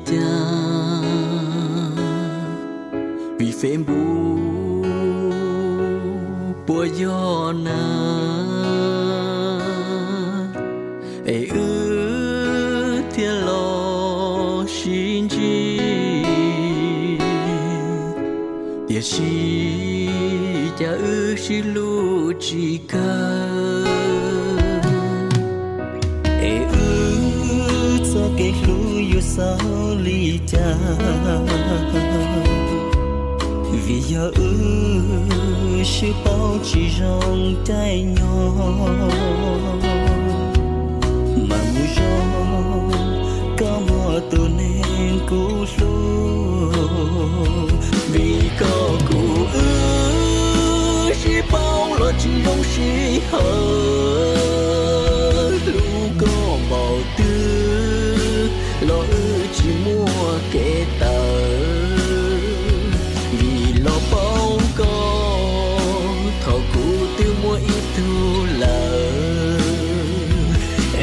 Cas vim Facebook puas yog na, es wb thiaj los sib ntsib. Tiam sis cas wb sib hlub tsis kawg, es wb txoj kev hlub yuav xaus li cas? Vim yog wb sib paub tsis zoo caij nyoog, mas mus zoo koj muaj tus neeg kuv hlub. Vim koj kuv wb sib paub los tsis zoo sij hawm, hlub koj npaum twg los wb tsis muaj kev tawm, vim los paub koj thaum kuv twb muaj ib tug lawm.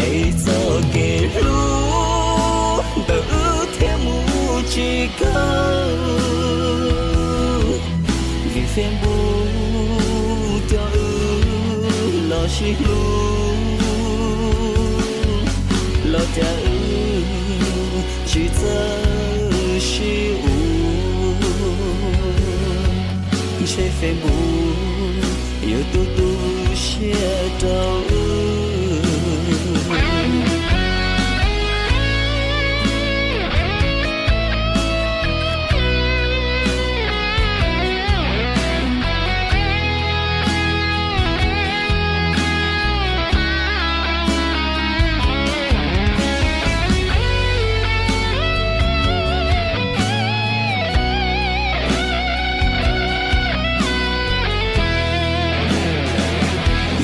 Es txoj kev hlub ntawm wb thiaj mus tsis kawg, vim Facebook coj wb los sib hlub, los cas wb tsis txawj sib ua. Ntshe Facebook yuav tu tu siab rau wb.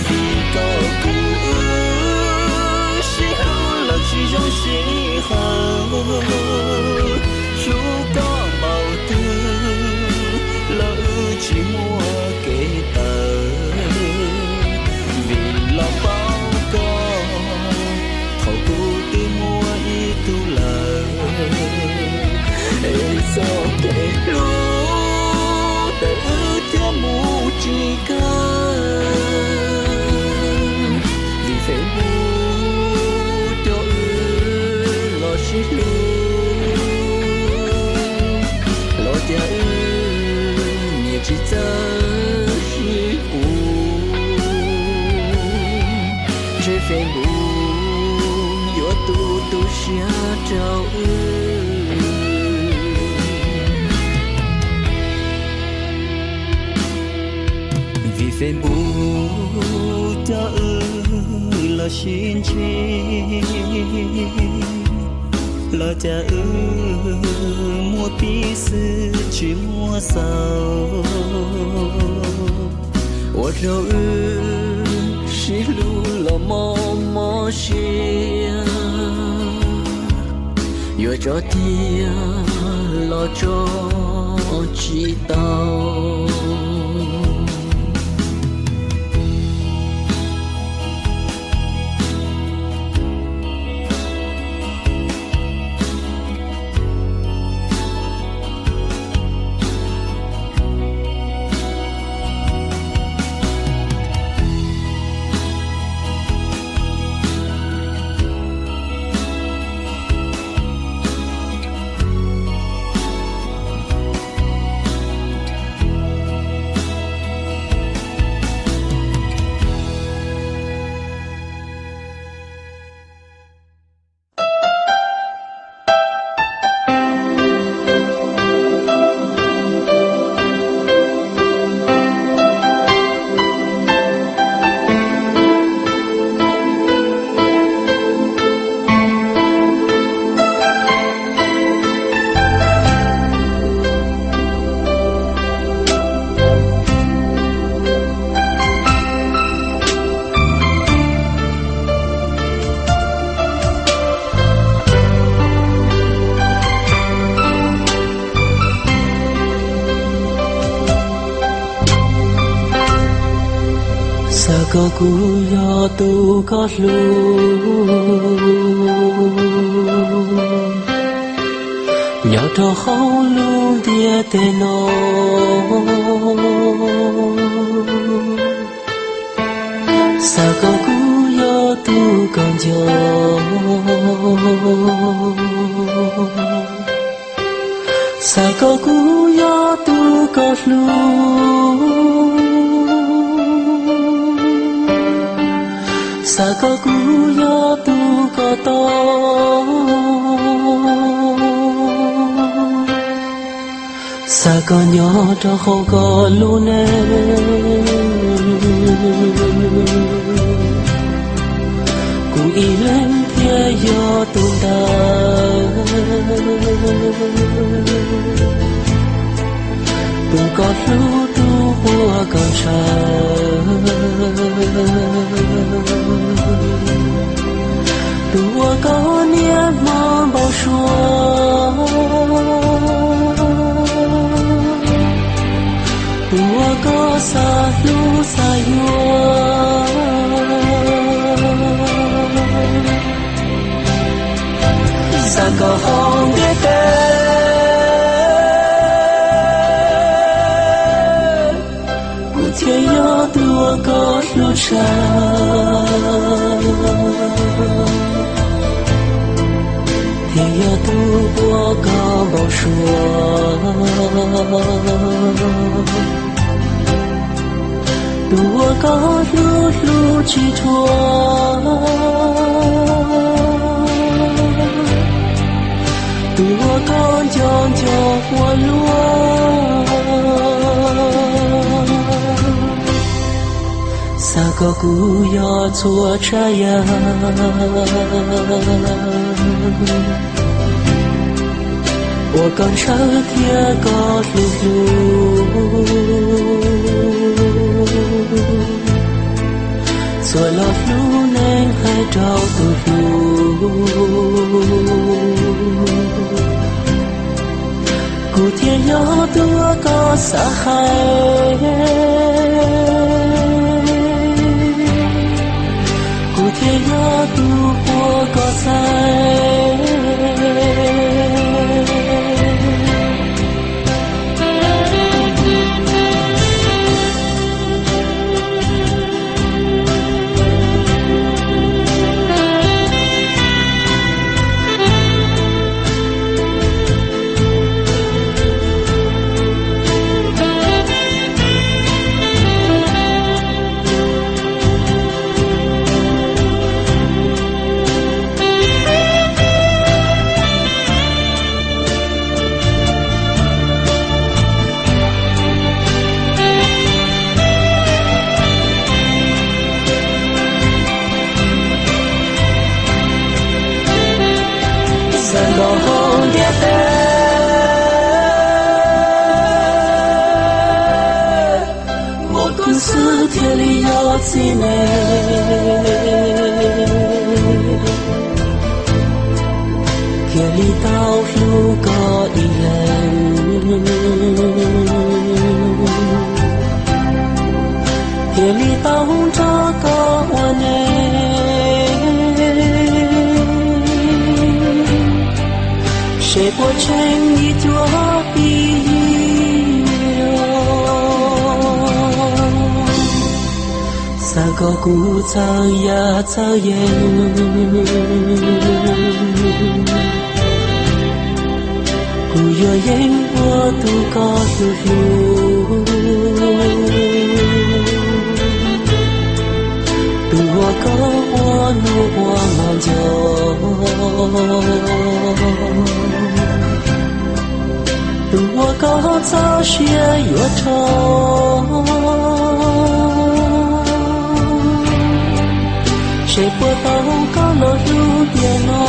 Vim koj kuv wb sib hlub los tsis zoo sij hawm, hlub koj npaum twg los wb tsis muaj kev tawm, vim los paub koj thaum kuv twb muaj ib tug lawm. Es txoj kev hlub ntawm wb thiaj mus tsis kawg, vim Facebook coj wb los sib hlub, los cas wb niaj tsis txawj sib ua. Ntshe Facebook yuav tu tu siab rau wb. Vim Facebook coj wb los sib ntsib, los cas wb muaj pib xwb tsis muaj xaus, ua rau wb sib hlub los mob mob siab, yuav tso tiag los tso tsis tau. Xav kom kuv yog tus koj hlub, Nyob rau hauv lub ntiaj teb no, xav kom kuv yog tus koj nco, xav kom kuv yog tus koj hlub, xav kom kuv yog tus koj tau, xav kom nyob rau hauv koj lub neej, kuv ib leeg thiaj yog tus ntawd, tus koj hlub, tus uas koj ntshaw, tus uas koj niaj hmo npau suav, tus uas koj xav hlub xav yuav. Xav kom hauv ntiaj teb kuv thiaj yog tus uas koj hlub tshaj, thiaj yog tus uas koj npau suav, tus uas koj hlub hlub tsis dhuav, tus uas koj nco nco ua luaj. Xav kom kuv yog txhua tsav yam uas koj ntshaw thiab koj hlub hlub, txhua lo lub neej hais rau tus hlub, kuv thiaj yog tus uas koj xav hais, kuv thiaj yog tus uas koj xaiv. Xav kom hauv ntiaj teb muaj kuv xwb thiaj li yog txiv neej, thiaj li tau hlub koj ib leeg, thiaj li tau nrog koj ua neej, seb puas tseem yim cuab ib yig. Xav kom kuv txawj yam txawj yeeb, kuv yuav yeem ua tus koj hlub hlub, tus uas koj ua nuj ua hmo nco, tus uas koj txoj sia yuav rau, seb puas tau koj los hlub tiag no.